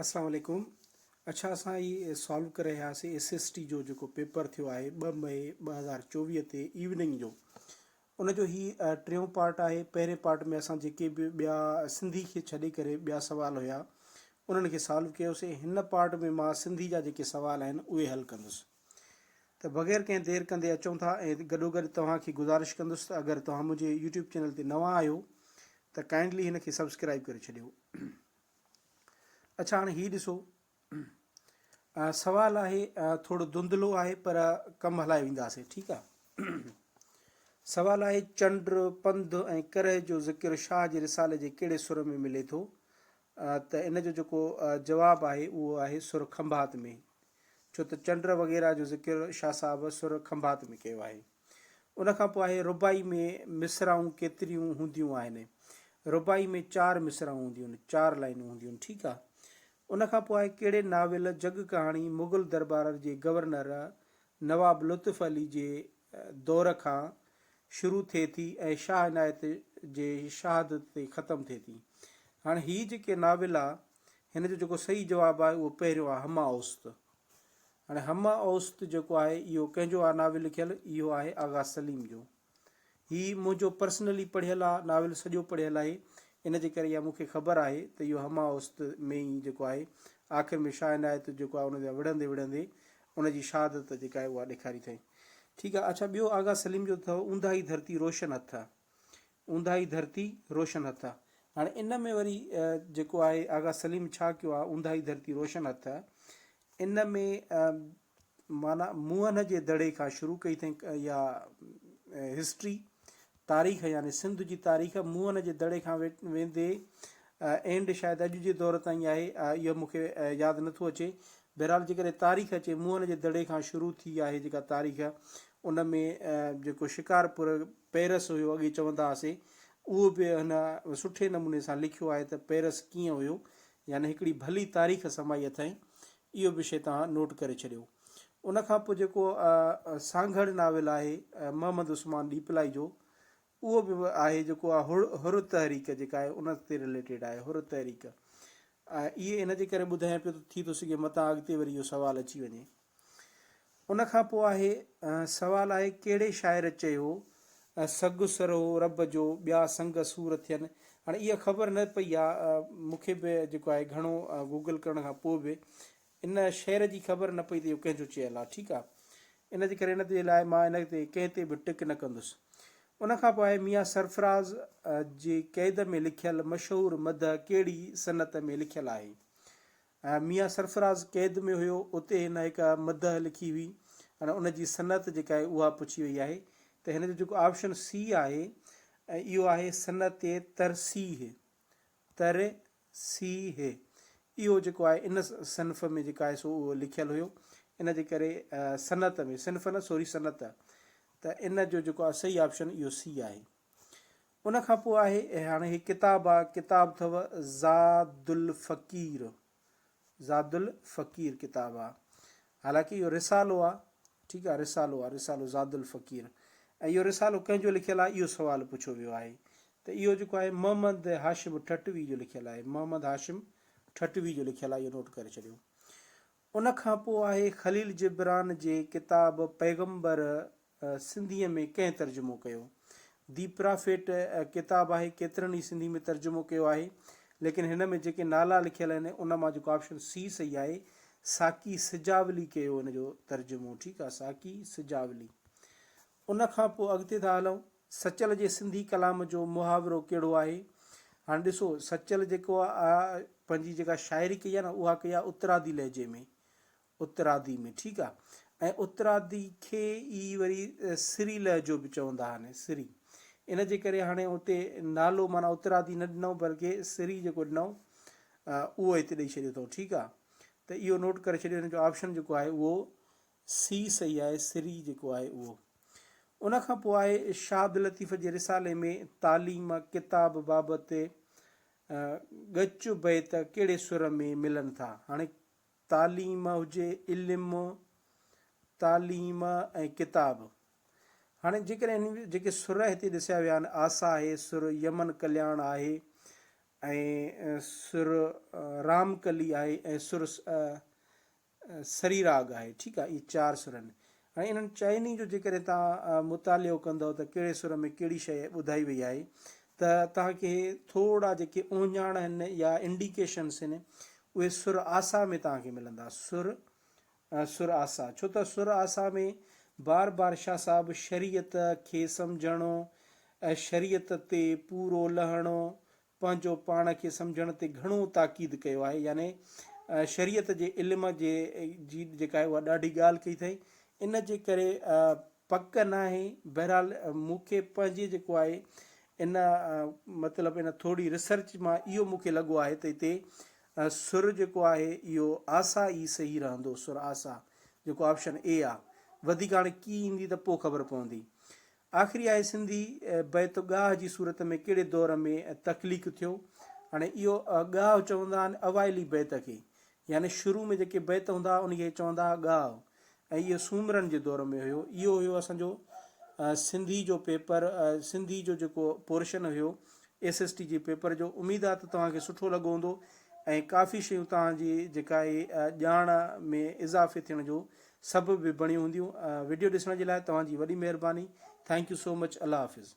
اسلام عليڪم اڇا اسان هي سالو ڪري رهيا هئاسين ايس ايس ٽي جو جيڪو پيپر ٿيو آهي 2 مئي 2024 تي ايوننگ جو ان جو هي ٽيون پارٽ آهي پهرين پارٽ ۾ اسان جيڪي به ٻيا سنڌي کي ڇڏي ڪري ٻيا سوال هيا انهن کي سالو ڪيوسين هن پارٽ ۾ مان سنڌي جا جيڪي سوال آهن اهي حل ڪندس ته بغير ڪنهن دير ڪندي اچون ٿا ۽ گڏوگڏ توهان کي گذارش ڪندس ته اگر توهان منهنجي يوٽيوب چينل تي نوان آهيو ته ڪائنڊلي هن کي سبسڪرائب ڪري ڇڏيو. اڇا هاڻي هي ڏسو سوال آهي ٿورو ڌنڌلو آهي پر ڪم هلائي وينداسين ٺيڪ آ سوال آهي چنڊ پنڌ ۽ ڪرهه جو ذڪر شاهه جي رسالي جي ڪهڙي سر ۾ ملي ٿو ته ان جو جيڪو جواب آهي اهو آهي سر کنڀات ۾ ڇو ته چنڊ وغيره جو ذڪر شاهه صاحب سر کنڀات ۾ ڪيو آهي ان کان پوء آهي رباعي ۾ مصراعون ڪيتريون هونديون آهن؟ رباعي ۾ چار مصراعون هونديون آهن، چار لائنون هونديون آهن، ٺيڪ آهي. ان کان پوء آهي ڪهڙي ناول جڳ ڪهاڻي مغل درٻار جي گورنر نواب لطف علي جي دور کان شروع ٿئي ٿي ۽ شاهه عنايت جي شهادت تي ختم ٿئي ٿي. هاڻي هي جيڪي ناول آهي هن جو جيڪو صحيح جواب آهي اهو پهريون آهي همه اوست. هاڻي همه اوست جيڪو آهي اهو ڪنهن جو آهي ناول لکيل اهو آهي آغا سليم جو. هي منهنجو پرسنلي پڙهيل آهي ناول سڄو پڙهيل آهي ان جي ڪري اها مون کي خبر آهي ته اهو همه اوست ۾ ئي جيڪو آهي آخر ۾ شاهه عنايت جيڪو آهي ان سان وڙهندي وڙهندي ان جي شهادت جيڪا آهي اها ڏيکاري اٿائين. ٺيڪ آهي اڇا ٻيو آغا سليم جو اٿو اونداهي ڌرتي روشن هٿ. اونداهي ڌرتي روشن هٿ. هاڻي ان ۾ وري جيڪو آهي آغا سليم ڇا ڪيو آهي اونداهي ڌرتي روشن هٿ ان ۾ معنيٰ موهن جي دڙي کان شروع ڪئي اٿئين يا هسٽري تاريخ يعني سنڌ جي تاريخ موهن جي دڙي کان ويندي اينڊ شايد اڄ جي دور تائين آهي اهو مون کي ياد نٿو اچي بهرحال جيڪڏهن تاريخ اچي موهن جي دڙي کان شروع ٿي آهي جيڪا تاريخ ان ۾ جيڪو شڪارپور پئرس هيو اڳي چوندا هئاسين اهو به هن سٺي نموني سان لکيو آهي ته پئرس ڪيئن هيو يعني هڪڙي ڀلي تاريخ سمائي اٿائين اهو به شيء توهان نوٽ ڪري ڇڏيو. ان کان پوء جيڪو سانگهڙ ناول آهي محمد عثمان ڏيپلائي جو اهو به آهي جيڪو حر تحريڪ جيڪا آهي ان تي رليٽيڊ آهي حر تحريڪ اهي ان جي ڪري ٻڌايان پيو ته ٿي ٿو سگهي متان اڳتي وري اهو سوال اچي وڃي. ان کان پوء آهي سوال آهي ڪهڙي شاعر چيو سگ سرهو رب جو ٻيا سنگ سور ٿين هاڻي اها خبر نه پئي آ مون کي به جيڪو آهي گهڻو گوگل ڪرڻ کان پوء به ان شعر جي خبر نه پئي ته اهو ڪنهن جو چيل آ ٺيڪ آ ان جي ڪري ان جي لاء مان ان تي ڪنهن تي به ٽڪ نه ڪندس ان کان پوء آهي ميان سرفراز جي قيد ۾ لکيل مشهور مدح ڪهڙي صنعت ۾ لکيل آهي ميان سرفراز قيد ۾ هيو، اتي هن هڪ مدح لکي هئي ۽ ان جي صنعت جيڪا آهي اها پڇي وئي آهي ته هن جو جيڪو آپشن سي آهي اهو آهي صنعت ترسيح، تر سي ه، اهو جيڪو آهي ان صنف ۾ جيڪا آهي سو اهو لکيل هيو ان جي ڪري صنعت ۾ صنف نه سوري صنعت ته ان جو جيڪو آهي صحيح آپشن اهو سي آهي. ان کان پوء آهي هاڻي هي ڪتاب آ ڪتاب اٿو زاد الفقير زاد الفقير ڪتاب آ حالانڪه اهو رسالو آ ٺيڪ آ رسالو آ رسالو زاد الفقير ۽ اهو رسالو ڪنهن جو لکيل آ اهو سوال پڇيو ويو آهي ته اهو جيڪو آهي محمد هاشم ٺٽوي جو لکيل آهي محمد هاشم ٺٽوي جو لکيل آهي اهو نوٽ ڪري ڇڏيو ان کان پوء آهي خليل جبران جي ڪتاب پيغمبر سنڌيء ۾ ڪنهن ترجمو ڪيو؟ The prophet ڪتاب آهي ڪيترن ئي سنڌي ۾ ترجمو ڪيو آهي ليڪن هن ۾ جيڪي نالا لکيل آهن ان مان جيڪو آپشن سي صحيح آهي ساقي سجاولي ڪيو ان جو ترجمو ٺيڪ آهي ساقي سجاولي ان کان پوء اڳتي ٿا هلون. سچل جي سنڌي ڪلام جو محاورو ڪهڙو آهي؟ هاڻي ڏسو سچل جيڪو آ پنهنجي جيڪا شاعري ڪئي آ نه اها ڪئي آ اترادي لهجي ۾ اترادي ۾ ٺيڪ آ ۽ اترادي کي ئي وري سري لهجو به چوندا آهن سري ان جي ڪري هاڻي اتي نالو معنيٰ اترادي نه ڏنائون بلڪه سري جيڪو ڏنائون اهو هتي ڏئي ڇڏيو اٿئون ٺيڪ آ ته اهو نوٽ ڪري ڇڏيو هن جو آپشن جيڪو آهي اهو سي صحيح آهي سري جيڪو آهي اهو. ان کان پوء آهي شاهه عبداللطيف جي رسالي ۾ تعليم ڪتاب بابت ڳچ بيت ڪهڙي سر ۾ ملن ٿا. هاڻي تعليم هجي علم، تعليم ۽ ڪتاب. هاڻي جيڪڏهن ان جيڪي سر هتي ڏسيا ويا آهن آسا آهي، سر يمن ڪلياڻ آهي ۽ سر رامڪلي آهي ۽ سر سريراڳ آهي. ٺيڪ آهي، اهي چار سر آهن. هاڻي انهن چئني جو جيڪڏهن توهان مطالعو ڪندؤ ته ڪهڙي سر ۾ ڪهڙي شيء ٻڌائي وئي آهي ته توهان کي ٿورا جيڪي اهڃاڻ آهن يا انڊيڪيشنس آهن اهي سر آسا ۾ توهان کي ملندا. سر سر آسا ڇو ته سر آسا ۾ بار بار شاهه صاحب شريعت کي سمجهڻ ۽ شريعت تي پورو لهڻ پنهنجو پاڻ کي سمجهڻ تي گهڻو تاڪيد ڪيو آهي يعني شريعت جي علم جي جي جيڪا آهي اها ڏاڍي ڳالهه ڪئي اٿئي ان جي ڪري پڪ ناهي بهرحال مون کي پنهنجي جيڪو آهي ان مطلب ان ٿوري ريسرچ مان اهو مون کي لڳو آهي ته هتي سر جيڪو آهي اهو آسا ئي صحيح رهندو سر آسا جيڪو آپشن اي آ وڌيڪ هاڻي ڪي ايندي ته پوء خبر پوندي آخري آهي سنڌي بيت ڳاهه جي صورت ۾ ڪهڙي دور ۾ تخليق ٿيو؟ هاڻي اهو ڳاهه چوندا آهن اوائلي بيت کي يعني شروع ۾ جيڪي بيت هوندا هئا ان کي چوندا هئا ڳاهه ۽ اهو سومرن جي دور ۾ هيو. اهو هيو اسان جو سنڌي جو پيپر سنڌي جو جيڪو پورشن هيو ايس ايس ٽي جي پيپر جو اميد آهي ته توهان کي سٺو لڳو هوندو ۽ ڪافي شيون توهان جي جيڪا آهي ڄاڻ ۾ اضافي ٿيڻ جو سبب به بڻيون هونديون وڊيو ڏسڻ جي لاء توهان جي وڏي مهرباني thank you so much Allah Hafiz.